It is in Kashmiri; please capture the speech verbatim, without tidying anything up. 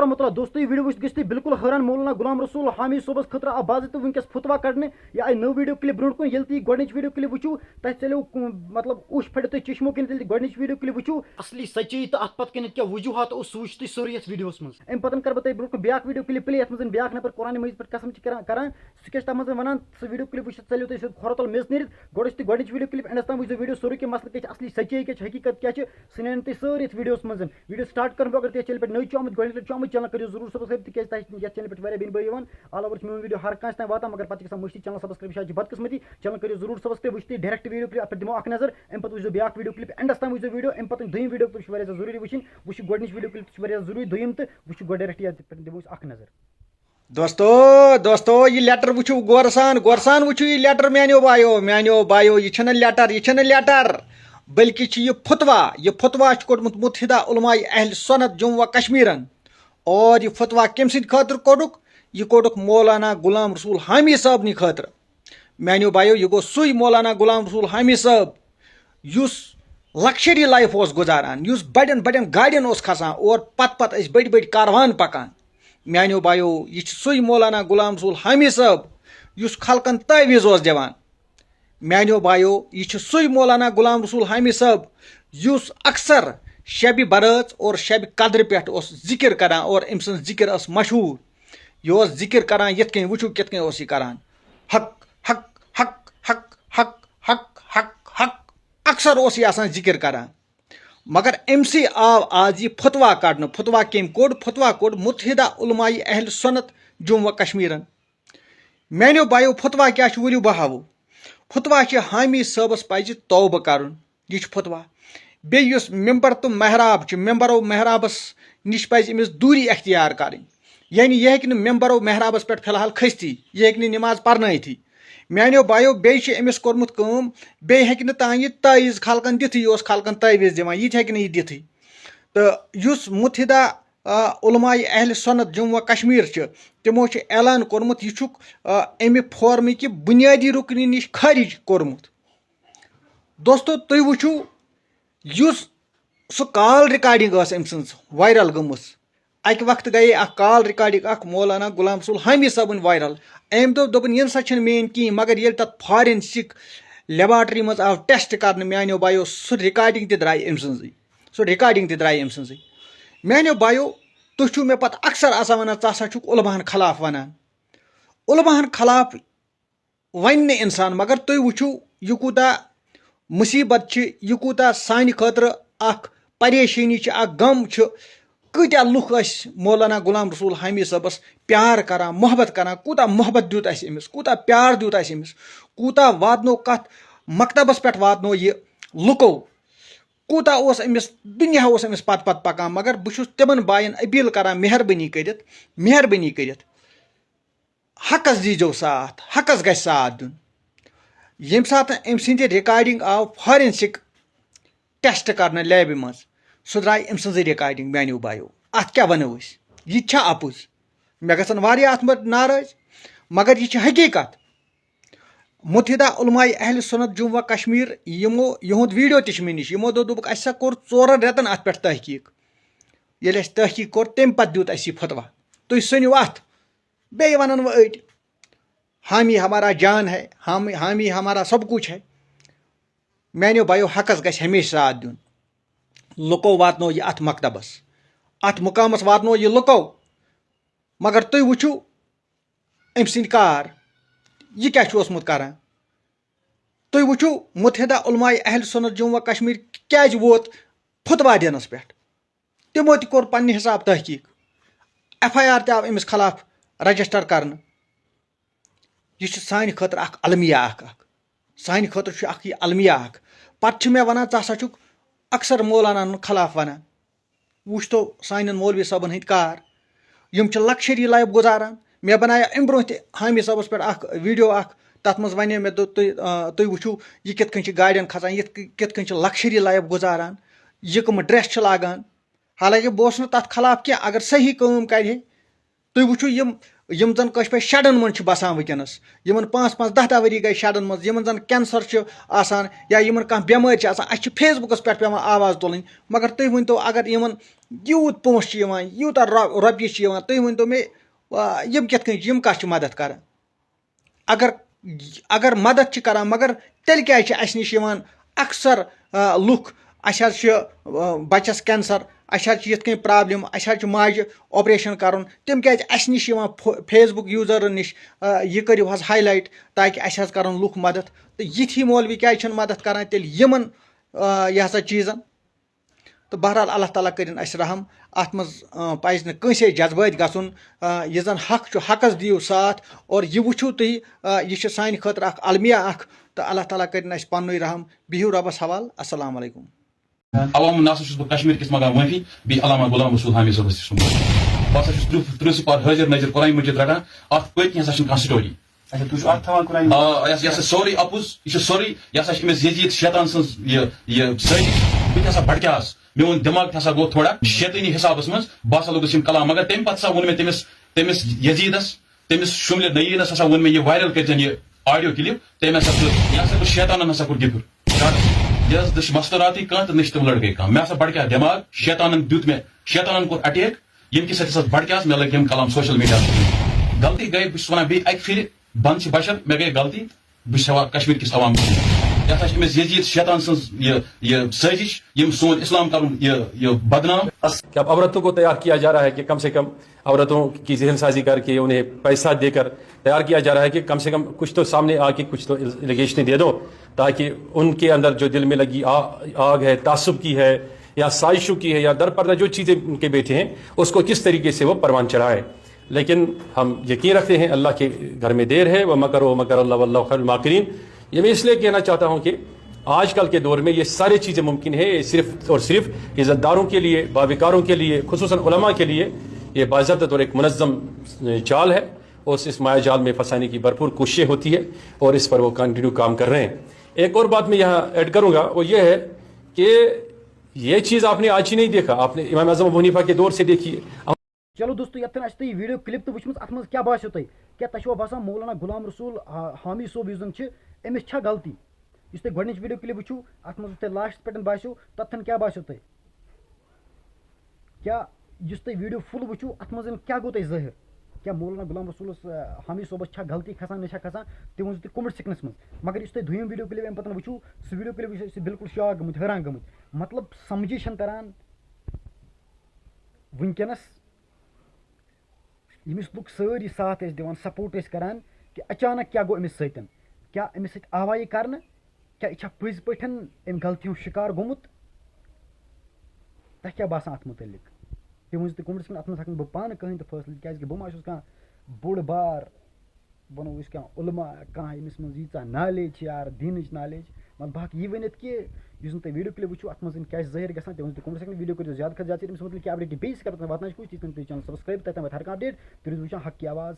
ورحمۃ اللہ۔ دوستو، یہِ ویڈیو وٕچھِتھ گٔژھِو تُہۍ بالکل حٲران، مولانا غلام رسول حامی صٲبَس خٲطرٕ آو باضٲبطہٕ وٕنکیٚس فتوا کڑنہٕ۔ یہِ آیہِ نٔو ویڈیو کلپ برونٛٹھ کُن، ییٚلہِ تُہۍ یہِ گۄڈٕنِچ ویڈیو کلپ وٕچھِو، تۄہہِ ژَلیو، کُ-، مطلب، اوٚش پھٔٹِتھ تۄہہِ چشمو کِنۍ، ییٚلہِ تُہۍ گۄڈٕنِچ ویڈیو کلپ وٕچھِو۔ اصلی سچٲیی تہٕ اَتھ پتہٕ کَنٮ۪تھ کیٛاہ وجوہات اوس، سُہ وٕچھِو تُہۍ سورُے یَتھ ویڈیوَس منٛز۔ اَمہِ پتہٕ کَرٕ بہٕ تۄہہِ برونٛٹھ کُن بیٛاکھ ویڈیو کلپ پلے، یَتھ منٛز بیٛاکھ نفر قرآن مجید پٮ۪ٹھ قسم چھِ کران، کران۔ سُہ کیٛاہ چھُ تَتھ منٛز وَنان؟ سُہ ویڈیو کلپ وٕچھِتھ ژَلیو تُہۍ سیوٚد کھۄرو تَل میٚژ نیٖرِتھ۔ گۄڈٕ وٕچھِو تُہۍ گۄڈٕنِچ ویڈیو کلپ، اینڈَس تام وٕچھزیو ویڈیو سورُے، کہِ مسلہٕ کیٛاہ چھِ، اصلی سچٲیی کیٛاہ چھِ، حقیٖقت کیٛاہ چھِ، سُہ نَنہِ تۄہہِ سٲرِتھ ویڈیوَس منٛز۔ ویڈیو سٹارٹ کرنہٕ برونٛہہ اگر تُہۍ یَتھ چینلہِ پٮ۪ٹھ نٔوۍ چھِو آمٕتۍ، گۄڈٕنِچ لَٹہِ چھِو آمٕتۍ، چینل کٔرِو ضروٗر سبسکرایب، تِکیٛازِ تۄہہِ یَتھ چینلہِ پٮ۪ٹھ واریاہ بیٚنہِ بٲے یِوان۔ آل اوور چھِ میون ویڈیو ہر کانٛسہِ تام واتان، مگر پتہٕ چھِ گژھان مٔشتٕے، چینل سبسکرایب چھِ بدقٕسمتی۔ چینل کٔرِو ضروٗر سبسکرایب، وٕچھِو تُہۍ ڈایریکٹ ویڈیو کلپ، اَتھ پٮ۪ٹھ دِمو اکھ نظر۔ اَمہِ پتہٕ وٕچھزیو بیٛاکھ ویڈیو کلپ، اینڈَس تام وٕچھزیو ویڈیو، اَمہِ پتہٕ دوٚیِم ویڈیو کلپ چھِ واریاہ زیادٕ ضروٗری وٕچھِنۍ۔ وٕچھِو گۄڈٕنِچ ویڈیو کلپ تہِ چھِ واریاہ ضروٗری، دوٚیِم تہٕ وٕچھِو گۄڈٕ ڈایریکٹ یَتھ پٮ۪ٹھ دِمو أسۍ اکھ نظر۔ دوستو، دوستو، یہِ لیٹر وٕچھِو غورٕ سان، غورٕ سان وٕچھِو یہِ لیٹر میانیو بایو، میانیو بایو، یہِ چھَنہٕ لیٹر، یہِ چھَنہٕ لیٹر، بلکہِ چھِ یہِ فتوا۔ یہِ فتوا چھُ کوٚڑمُت متحدہ علماء اہل سنت جموں و کشمیرن۔ اور یہِ فتوا کٔمۍ سٕنٛدِ خٲطرٕ کوٚڑُکھ؟ یہِ کوٚڑُکھ مولانا غلام رسول حامی صٲبنہِ خٲطرٕ۔ میانیو بایو، یہِ گوٚو سُے مولانا غلام رسول حامی صٲب، یُس لکشری لائف اوس گُزاران، یُس بڑٮ۪ن بڑٮ۪ن گاڑٮ۪ن اوس کھسان اور پتہٕ پتہٕ ٲسۍ بٔڑۍ بٔڑۍ کاروان پکان۔ میانیو بایو، یہِ چھُ سُے مولانا غلام رسول حامی صٲب، یُس خلقن تعویذ اوس دِوان۔ میانیو بایو، یہِ چھُ سُے مولانا غلام رسول حامی صٲب، یُس اکثر شبِ برٲژ اور شبِ قدرِ پٮ۪ٹھ اوس ذکر کران اور أمۍ سٕنٛز ذکر ٲس مشہوٗر۔ یہِ اوس ذکر کران یِتھ کٔنۍ، وٕچھِو کِتھ کٔنۍ اوس یہِ کران، حق، حق، حق، حق، حق، حق، حق، حق۔ اکثر اوس یہِ آسان ذکر کران۔ مگر أمۍ سٕے آو آز یہِ فتوا کڑنہٕ۔ فتوا کٔمۍ کوٚڑ؟ فتوا کوٚڑ متحدہ علماء اہل سنت جموں و کشمیرن۔ میانیو بایو، فتوا کیٛاہ چھُ؟ ؤلِو بہٕ ہاوو۔ فتوا چھِ حامی صٲبس پزِ توبہٕ کرُن۔ یہِ چھُ فتوا۔ بیٚیہِ یُس ممبر تہٕ محراب چھُ، ممبر و محرابس نِش پزِ أمِس دوٗری اختیار کرٕنۍ۔ یعنی یہِ ہیٚکہِ نہٕ ممبر و محرابس پٮ۪ٹھ فی الحال کھٔستی، یہِ ہیٚکہِ نہٕ نماز پرنٲیتھٕے۔ میانیو بایو، بیٚیہِ چھُ أمِس کوٚرمُت کٲم، بیٚیہِ ہیٚکہِ نہٕ تانۍ یہِ تعویذ خلقن دِتھٕے، یہِ اوس خلقن تعویذ دِوان، یہِ تہِ ہیٚکہِ نہٕ یہِ دِتھٕے۔ تہٕ یُس متحدہ، آ، علماء اہل سنت جموں و کشمیر چھِ، تِمو چھُ اعلان کوٚرمُت، یہِ چھُکھ، آ، امہِ فورمہٕ کہِ بنیادی رُکنہِ نِش خارج کوٚرمُت۔ دوستو، تُہۍ وٕچھِو، یُس سُہ کال ریکارڈنگ ٲس أمۍ سٕنٛز وائرل گٔمٕژ، اکہِ وقتہٕ گٔیے اکھ کال ریکارڈنگ اکھ مولانا غلام رسول حامی صٲبٕنۍ وائرل۔ أمۍ دوٚپ، دوٚپُن، یہِ نسا چھِنہٕ میٲنۍ کِہیٖنۍ، مگر ییٚلہِ تتھ فارنسک لیبارٹری منٛز آو ٹیسٹ کرنہٕ، میانیو بایو، سُہ ریکارڈنگ تہِ درٛاے أمۍ سٕنٛزٕے، سُہ ریکارڈنگ تہِ درٛاے أمۍ سٕنٛزٕے۔ میانیو بایو، تُہۍ چھِو مےٚ پتہٕ اکثر آسان ونان، ژٕ ہسا چھُکھ علماہن خلاف ونان۔ علماہن خلاف ونہِ نہٕ انسان، مگر تُہۍ وٕچھِو، یہِ کوٗتاہ مصیبت چھِ، یہِ کوٗتاہ سانہِ خٲطرٕ اکھ پریشٲنی چھِ، اکھ غم چھُ۔ کۭتیاہ لُکھ ٲسۍ مولانا غلام رسول حامی صٲبس پیار کران، محبت کران، کوٗتاہ محبت دیُت اَسہِ أمِس، کوٗتاہ پیار دیُت اَسہِ أمِس، کوٗتاہ واتنو کتھ مکتبس پٮ۪ٹھ واتنو یہِ لُکو، کوٗتاہ اوس أمِس، دُنیا اوس أمِس پتہٕ پتہٕ پکان۔ مگر بہٕ چھُس تِمن باین اپیل کران، مہربٲنی کٔرِتھ، مہربٲنی کٔرِتھ، حقس دیٖزیو ساتھ، حقس گژھِ ساتھ دیُن۔ ییٚمہِ ساتہٕ أمۍ سٕنٛدِ ریکارڈنگ آو فارنسک ٹیسٹ کرنہٕ لیبہِ منٛز، سُہ درٛاے أمۍ سٕنٛزٕے ریکارڈنگ، میانیو بایو۔ اتھ کیٛاہ ونو أسۍ؟ یہِ تہِ چھا اپُز؟ مےٚ گژھن واریاہ اتھ منٛز ناراض، مگر یہِ چھِ حقیٖقت۔ متحدہ علماء اہل سنت جموں و کشمیر، یِمو، یِہُنٛد ویڈیو تہِ چھُ مےٚ نِش، یِمو دوٚپ، دوٚپُکھ، اَسہِ ہسا کوٚر ژورن رٮ۪تن اتھ پٮ۪ٹھ تحقیق۔ ییٚلہِ اَسہِ تحقیق کوٚر، تَمہِ پتہٕ دیُت اَسہِ یہِ فتوا۔ تُہۍ سٔنِو اتھ۔ بیٚیہِ وَنَن وۄنۍ أڑۍ، حامی ہمارا جان ہے، حامی، حامی ہمارا سب کچھ ہے۔ میانیو بایو، حقس گژھِ ہمیشہِ ساتھ دیُن۔ لُکو واتنو یہِ اتھ مکتبس، اتھ مقامس واتنو یہِ لُکو۔ مگر تُہۍ وٕچھِو أمۍ سٕنٛدۍ کار، یہِ کیٛاہ چھُ اوسمُت کران۔ تُہۍ وٕچھِو متحدہ علماء اہل سنت جموں و کشمیر کیٛازِ ووت فتوا دِنس پٮ۪ٹھ۔ تِمو تہِ کوٚر پننہِ حساب تحقیق، ایف آئی آر تہِ آو أمِس خلاف رجسٹر کرنہٕ۔ یہِ چھُ سانہِ خٲطرٕ اکھ المیہ اکھ، اکھ۔ سانہِ خٲطرٕ چھُ اکھ یہِ المیہ اکھ۔ پتہٕ چھِ مےٚ ونان، ژٕ ہسا چھُکھ اکثر مولاناہن خلاف ونان۔ وٕچھ تو سانٮ۪ن مولوی صٲبن ہٕنٛدۍ کار۔ یِم چھِ لکشری لائف گُزاران۔ مےٚ بنایو امہِ برونٛہہ تہِ حامی صٲبس پٮ۪ٹھ اکھ ویڈیو اکھ، تتھ منٛز ونے مےٚ، دوٚپ، تُہۍ، آ، تُہۍ وٕچھِو یہِ کِتھ کٔنۍ چھِ گاڑٮ۪ن کھسان، یِتھ کٔنۍ، کِتھ کٔنۍ چھِ لکشری لائف گُزاران، یہِ کٕم ڈریس چھِ لاگان۔ حالانکہ بہٕ اوسُس نہٕ تتھ خلاف کینٛہہ، اگر صحیح کٲم کرِ ہے۔ تُہۍ وٕچھِو یِم یِم زَن کٲشِر پٲٹھۍ شَڈَن منٛز چھِ بَسان وٕنکیٚنَس، یِمَن پانٛژھ پانٛژھ دَہ دَہ ؤری گٔے شَڈَن منٛز، یِمَن زَن کینسر چھُ آسان یا یِمَن کانٛہہ بٮ۪مٲرۍ چھِ آسان، اَسہِ چھِ فیس بُکَس پٮ۪ٹھ پٮ۪وان آواز تُلٕنۍ۔ مگر تُہۍ ؤنۍ تو، اگر یِمَن یوٗت پونٛسہٕ چھِ یِوان، یوٗتاہ رۄ- رۄپیہِ چھِ یِوان، تُہۍ ؤنۍ تو مےٚ، آ، یِم کِتھ کٔنۍ چھِ، یِم کَس چھِ مَدَد کَران؟ اگر اگر مدد چھِ کران، مگر تیٚلہِ کیازِ چھِ اَسہِ نِش یِوان اکثر، آ، لُکھ، اَسہِ حظ چھِ، آ، بَچَس کینسر، اَسہِ حظ چھِ یِتھ کٔنۍ پرابلم، اَسہِ حظ چھِ ماجہِ آپریشن کرُن، تِم کیازِ اَسہِ نِش یِوان فو- فیس بُک یوٗزرن نِش، آ، یہِ کٔرِو حظ ہائی لائٹ، تاکہِ اَسہِ حظ کرن لُکھ مدد؟ تہٕ یِتھی مولوی کیازِ چھِنہٕ مدد کران تیٚلہِ یِمن، آ، یہِ ہسا چیٖزن؟ تہٕ بہرحال، اللہ تعالیٰ کٔرِن اَسہِ رحم۔ اَتھ منٛز، آ، پَزِ نہٕ کٲنٛسے جذبٲتۍ گژھُن۔ آ، یہِ زَن حق چھُ، حقَس دِیِو ساتھ، اور یہِ وٕچھِو تُہۍ، آ، یہِ چھُ سانہِ خٲطرٕ اَکھ المیہ اَکھ، تہٕ اللہ تعالیٰ کٔرِن اَسہِ پَننُے رحم۔ بِہِو رۄبَس حوال۔ السلام علیکم۔ عوام نہ سا چھُس بہٕ کشمیر کِس منٛگان معٲفی، بیٚیہِ علامہ غلام رسول حامد صٲبَس تہِ چھُس بہٕ۔ بہٕ ہسا چھُس ترٛہ، ترٛہ سپار حٲضِر نٲضِر قرآن مجید رٹان، اَتھ پٔتۍ کِنۍ ہسا چھُنہٕ کانٛہہ story۔ اچھا، تُہۍ چھِو اَتھ تھاوان قرآن؟ آ، یہِ ہسا، یہِ ہسا سورُے اَپُز، یہِ چھُ سورُے، یہِ ہسا چھِ أمِس یزید شیطان سٕنٛز یہِ، یہِ سٲزِش۔ بہٕ تہِ ہسا بھڑکیوس، میون دٮ۪ماغ تہِ ہسا گوٚو تھوڑا شیطٲنی حسابس منٛز، بہٕ ہسا لوٚگُس یِم کلام، مگر تَمہِ پتہٕ ہسا ووٚن مےٚ تٔمِس، تٔمِس یزیدس، تٔمِس شُملہِ نعیٖنس ہسا ووٚن مےٚ، یہِ viral کٔرۍزٮ۪ن یہِ audio clip، تٔمۍ ہسا کٔر، یہِ ہسا کوٚر شیطانن ہسا کوٚر گِفر۔ یہِ حظ، نہ چھِ مستوراتی کانٛہہ تہٕ نہ چھِ تِم لڑکے کانٛہہ۔ مےٚ ہسا بھڑکیو دٮ۪ماغ، شیطانن دیُت مےٚ، شیطانن کوٚر attack، ییٚمہِ کہِ سۭتۍ ہسا بھڑکیوس، مےٚ لٔگۍ یِم کلام social media پٮ۪ٹھ۔ غلطی گٔے، بہٕ چھُس ونان بیٚیہِ اکہِ پھِرِ، بنٛد چھِ بشر، مےٚ گٔے غلطی، بہٕ چھُس ہٮ۪وان کشمیر کِس عوام سٕنٛز۔ یہِ ہسا چھِ أمِس یزید شیطان سٕنٛز یہِ، یہِ سٲزِش، ییٚمۍ سون اسلام کرُن یہِ، یہِ بدنام۔ کہ اب عورتوں کو تیار کیا جا رہا ہے کہ کم سے کم عورتوں کی ذہن سازی کر کے انہیں پیسہ دے کر تیار کیا جا رہا ہے کہ کم سے کم کچھ تو سامنے آ کے کچھ تو ایلیگیشنیں دے دو، تاکہ ان کے اندر جو دل میں لگی آ- آگ ہے، تعصب کی ہے یا سازشوں کی ہے یا در پردہ جو چیزیں ان کے بیٹھے ہیں، اس کو کس طریقے سے وہ پروان چڑھائیں۔ لیکن ہم یقین رکھتے ہیں اللہ کے گھر میں دیر ہے، ومکروا ومکر اللہ واللہ خیر الماکرین۔ یہ میں اس لیے کہنا چاہتا ہوں کہ آج کل کے دور میں یہ ساری چیزیں ممکن ہے، یہ صرف اور صرف عزت داروں کے لیے، باوقاروں کے لیے، خصوصاً علماء کے لیے یہ باضابطہ طور ایک منظم چال ہے، اور اس مایا جال میں پھنسانے کی بھرپور کوششیں ہوتی ہے، اور اس پر وہ کنٹینیو کام کر رہے ہیں۔ ایک اور بات میں یہاں ایڈ کروں گا، وہ یہ ہے کہ یہ چیز آپ نے آج ہی نہیں دیکھا، آپ نے امام اعظم ابو حنیفہ کے دور سے دیکھی ہے۔ چلو دوستو، یتھ تن اسہِ تُہۍ ویڈیو کلپ تہِ وٕچھمٕژ، اتھ منٛز کیٛاہ باسیو تۄہہِ؟ کیٛاہ تۄہہِ چھُوا باسان مولانا غلام رسول حا- حامی صٲب یُس زن چھِ، أمِس چھا غلطی؟ یُس تۄہہِ گۄڈٕنِچ ویڈیو کلپ وٕچھِو، اتھ منٛز یُس تۄہہِ لاسٹس پٮ۪ٹھ باسیو، تتھ تن کیٛاہ باسیو تۄہہِ؟ کیٛاہ یُس تۄہہِ ویڈیو فُل وٕچھِو، اتھ منٛز کیٛاہ گوٚو تۄہہِ ظٲہِر؟ کیٛاہ مولانا غلام رسولس، آ، حامی صٲبس چھا غلطی کھسان، نہ چھا کھسان؟ تہِ ؤنۍ زیو تُہۍ comment sectionس منٛز۔ مگر یُس تۄہہِ دوٚیِم ویڈیو کلپ امہِ پتہٕ وٕچھِو، سُہ ویڈیو کلپ وٕچھِتھ چھِ بِلکُل شاک گٔمٕتۍ، حٲران گٔمٕتۍ۔ مطلب، سمجھے چھَنہٕ تران وٕنکیٚنس ییٚمِس لُکھ سٲری ساتھ ٲسۍ دِوان، support ٲسۍ کران، کہِ اچانک کیٛاہ گوٚو أمِس سۭتۍ؟ کیٛاہ أمِس سۭتۍ آوا یہِ کرنہٕ؟ کیٛاہ یہِ چھا پٔزۍ پٲٹھۍ اَمہِ غلطی ہُنٛد شِکار گوٚمُت؟ تۄہہِ کیٛاہ باسان اَتھ مُتعلِق؟ تُہۍ ؤنِو تہٕ comment section، اَتھ منٛز ہٮ۪کہٕ نہٕ بہٕ پانہٕ کٕہٕنۍ تہِ فٲصلہٕ، کیٛازِکہِ بہٕ ما چھُس کانٛہہ بوٚڑ بار، وَنو أسۍ، کانٛہہ علماء، کانٛہہ ییٚمِس منٛز ییٖژاہ knowledge چھِ یار، دیٖنٕچ knowledge۔ مطلب، بہٕ ہٮ۪کہٕ یہِ ؤنِتھ کہِ یُس زَن تُہۍ ویڈیو کلپ وٕچھِو، اَتھ منٛز زَن کیٛاہ چھِ ظٲہِر گژھان، تُہۍ ؤنِو تہٕ comment section، ویڈیو کٔرِو زیادٕ کھۄتہٕ زیادٕ share، أمِس مُتعلِق کیٛاہ update بیٚیہِ چھِ کران واتناوان کوٗشِش، تِتھ کٔنۍ تُہۍ channel subscribe، تَتٮ۪ن واتہِ ہر کانٛہہ update۔ تُہۍ روٗزِو وٕچھان حق کی آواز۔